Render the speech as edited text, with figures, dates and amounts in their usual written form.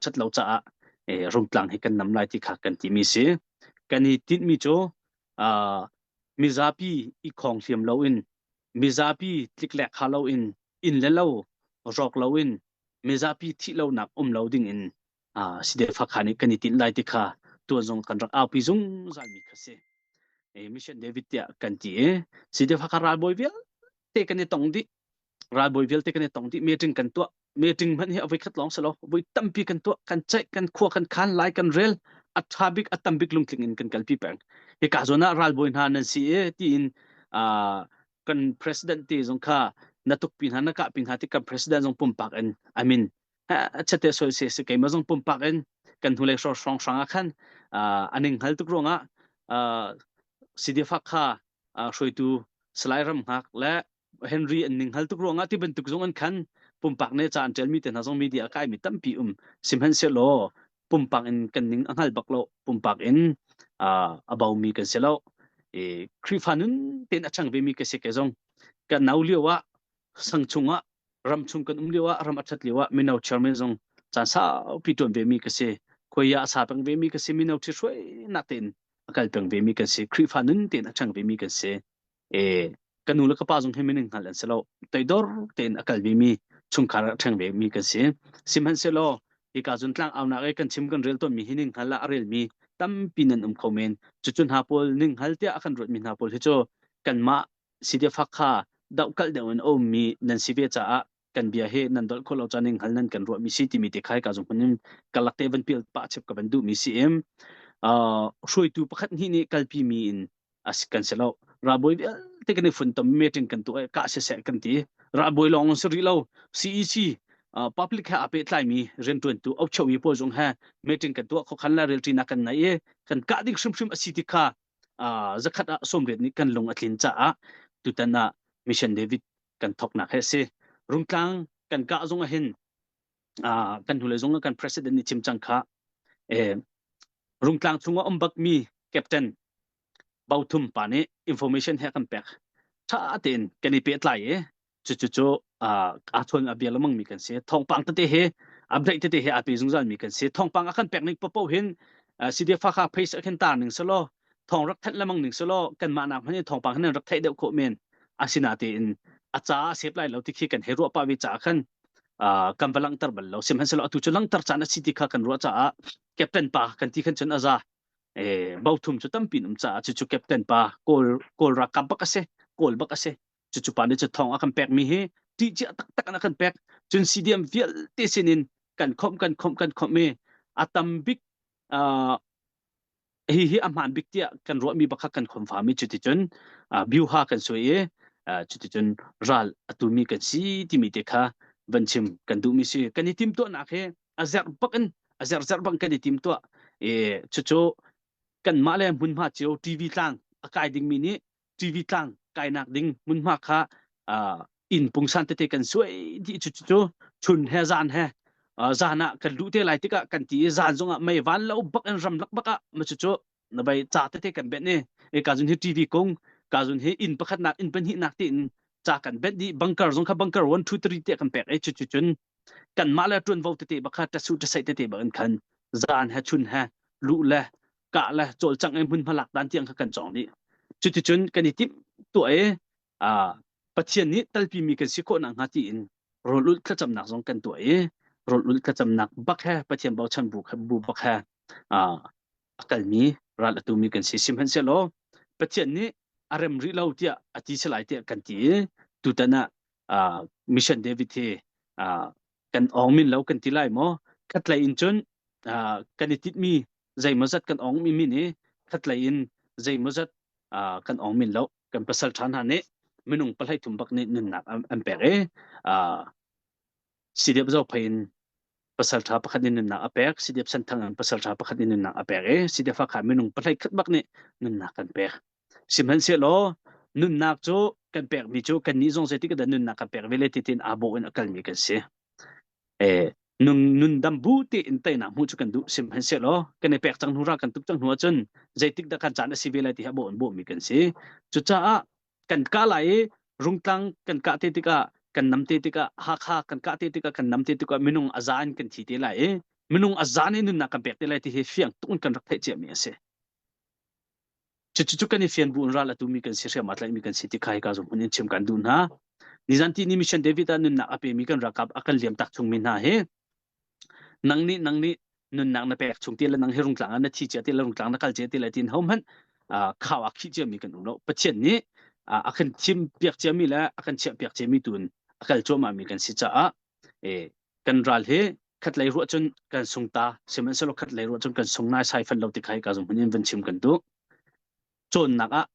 Ṭhat lo caah Rungtlang hi kan nam lai ti kha kan timi si. Kan i tinhmi cu mizapi i khawng hliam loin, mizapi tliklek kha loin, inn le lo rawk loin, mizapi thih lonak um lo ding in CDF Hakha nih kan i tinh lai ti kha tuan zong kan rak aupi zungzalmi kha si. Mission David tiah kan ti i CDF Hakha ralbawi vialte kan i tong dih. Ralbawi vialte kan i tong dih. Meeting kan tuah. Meeting hmanh hi a voi khat lawng si lo. Voi tampi kan tuah. Kan ceih, kan khua, kan khan, lai kan rel. A ṭha bik, a tam bik lungtling in kan kalpi peng. Hika zawn ah ralbawi hna nan si i tiin kan president te zong kha na tukpi hna na kahpi hna ti kan president zong pumpak in I mean chate soi se se keimah zong pumpak in kan hnulei hrawng hrawng hrang ah khan aning hngal tuk ruangah CDF kha hruaitu Salai Ram Hngak le Henry an ning hngal tuk ruangah ti bantuk zong an khan pumpak ne ca an ṭialmi te hna zong media a kaimi tampi um. Sihmanhsehlaw pumpak in kan ning a hngal bak lo, pumpak in a baumi kan si lo. I Khrihfa nun tein a ṭhang vemi ka si ke zong kan nau lio ah sang chungah ram chung kan um lio ah ram a ṭhat lio ah mino chairman zong caan saupi ṭuan vemi ka si. Khuai ah a sa peng vemi ka si. Mino ṭhithruainak tein a kal peng vemi kan si. Khrihfa nun tein a ṭhang vemi kan si. E ka nu le ka pa zong hi minung hngal an si lo. Toidor tein a kal vemi chungkhar a ṭhang vemi kan si. Sihmanhsehlaw hika cun tlang aunak i kan chim kan rel tawnmi hi ning hngal ah a relmi tampi nan um kho men. Cucu hna pawl ning hngal tiah a kan ruatmi hna pawl hi cu kanmah CDF kha dohkalh deuh in a ummi nan si ve caah kan bia hi nan dolh khawh lo caan ning hngal nan kan ruahmi si timi te khai ka zung hmun in kalak te van pial pah chep ka van duhmi si im. Hruaitu pakhat hnih nih kalpi mi in as kan si lo. Ralbawi vialte kan i funtom, meeting kan tuah, kah siseh kan ti. Ralbawi lawng si rih lo. CEC public he aa pehtlaimi rianṭuantu okchomi pawl zong he meeting kan tuah, khokhan le relṭinak kan nei i kan kah ding hrimhrim a si ti kha zakhat ah 80 nih kan lung a tlin caah tutan ah Mission David kan thoknak he a si. Rungtlang kan kah zong ah hin kan hnulei zong ah kan president nih chim cang kha, Rungtlang chungah um bakmi captain Bothum pa nih information he kan pek. Ṭha tein kan i pehtlai i cucu cu aa chawn a bia lengmang mi kan si. Thawngpang tete he update tete he aa pe zungzal mi kan si. Thawngpang a kan pek ning paoh hin CDF Hakha page ah khin tar ning selaw, thawng rak thanh lengmang ning selaw, kanmah nak hmanh in thawngpang hin rak theih deuh khawh men. Asinatein a ca a sep lai lo ti khi kan hei ruah pah ve caah khan kan va langhter bal lo. Sihmanhsehlaw atu cu langhter caan a si ti kha kan ruah caah captain pa kan ti khan cun a za. Bothum cu tampi um caah cucu captain pa kawl kawl ralkap bak a si, kawl bak a si. Cucu pa nih cu thawng a kan pek mi hi ṭih cia taktak in a kan pek. Cun CDM vialte sinin kan khomh, kan khomh, kan khomh i a tam bik, hi hi a hmaan bik tiah kan ruahmi bak kha kan khomfami. Cuticun biuha kan suai i cuticun ral a tumi kan si timi te kha van chim kan duhmi si. Kan i timtuahnak hi a zerh bak in a zerh zerh bang kan i timtuah i cucu kanmah le hmunhma cio TV tlang a kai dingmi nih TV tlang kainak ding hmunhma kha inn pungsan tete kan suai dih. Cu cu chun he zan he, zan ah kan luh te lai tikah kan ti i zan zongah mei van lo bak in ramlak bak ah ma cu na bai ca tete kan benh i e ka zun hi TV kung ka zun hi inn pakhat nak, inn pahnih nak tiin ca kan benh dih. Bunker zong kha bunker 1 2 3 te kan pek i cu cu cun kanmah le ṭuanvo tete bak kha ṭasu ṭasai tete bak in khan zan he chun he luh le kah le cawlcangh i hmunhma lak dan tiang kha kan cawng dih. Cuticun kan i timh tuah i Pathian nih talpimi kan si khawh nakhnga tiin rawl ulh thlacamnak zong kan tuah i rawl ulh thlacamnak bak he Pathian bochan bu bu bak he a kalmi ral a tumi kan si. Sihmanhsehlaw Pathian nih a rem rih lo tiah a ti si lai tiah kan ti i tutan ah Mission David hi kan awng min lo kan ti lai maw? Khatlei in cun kan i titmi zeimawzat kan awng mi min i khatlei in zeimawzat kan awng min lo. Kan pasal ṭha hna nih minung 13 bak nih nunnak an pek i CDF Zophei in pasal ṭha pakhat nih nunnak a pek, CDF Senthang in pasal ṭha pakhat nih nunnak a pek i CDF Hakha minung 11 bak nih nunnak kan pek. Sihmanhsehlaw nunnak cu kan pekmi cu kannih zong zeitik dah nunnak kan pek ve le ti tiin aa bawh in a kalmi kan si. Nun nundam bu tein teinak hmuh cu kan duh, sihmanhsehlaw kan i pek cang hnu, ra kan tuk cang hnu ahcun zeitik dah kan caan a si ve lai ti hi a bawh in bawhmi kan si. Cucaah kan kah lai i Rungtlang kan kah te tikah, kan nam te tikah, Hakha kan kah te tikah, kan nam te tikah minung a za in kan thi te lai i. Minung a zan in nunnak kan pek te lai ti hi fiang tuk in kan rak theih ciami a si. Cucu kan i fian bu in ral a tumi kan si hriam aa tlaihmi kan si ti kha hika zong hmun in chim kan duh hna. Nizan ti ni Mission David ah nunnak a pemi kan ralkap a kan liam tak chungmi hna hi nang nih nang nih nunnak na pek chung ti le nang hi rungtlang ah na thi cia ti le rungtlang na kal cia ti le tin ho hmanh khau ah khih ciami kan um lo. Pathian nih a kan thim piak ciami le a kan chiah piak ciami tu in a kal cuahmah mi kan si caah kan ral hi khatlei ruah cun kan sung ta sihmanhsehlaw khatlei ruah cun kan sung nai sai fan lo ti kha hika zong hmun in van chim kan duh. Cawnnak ah.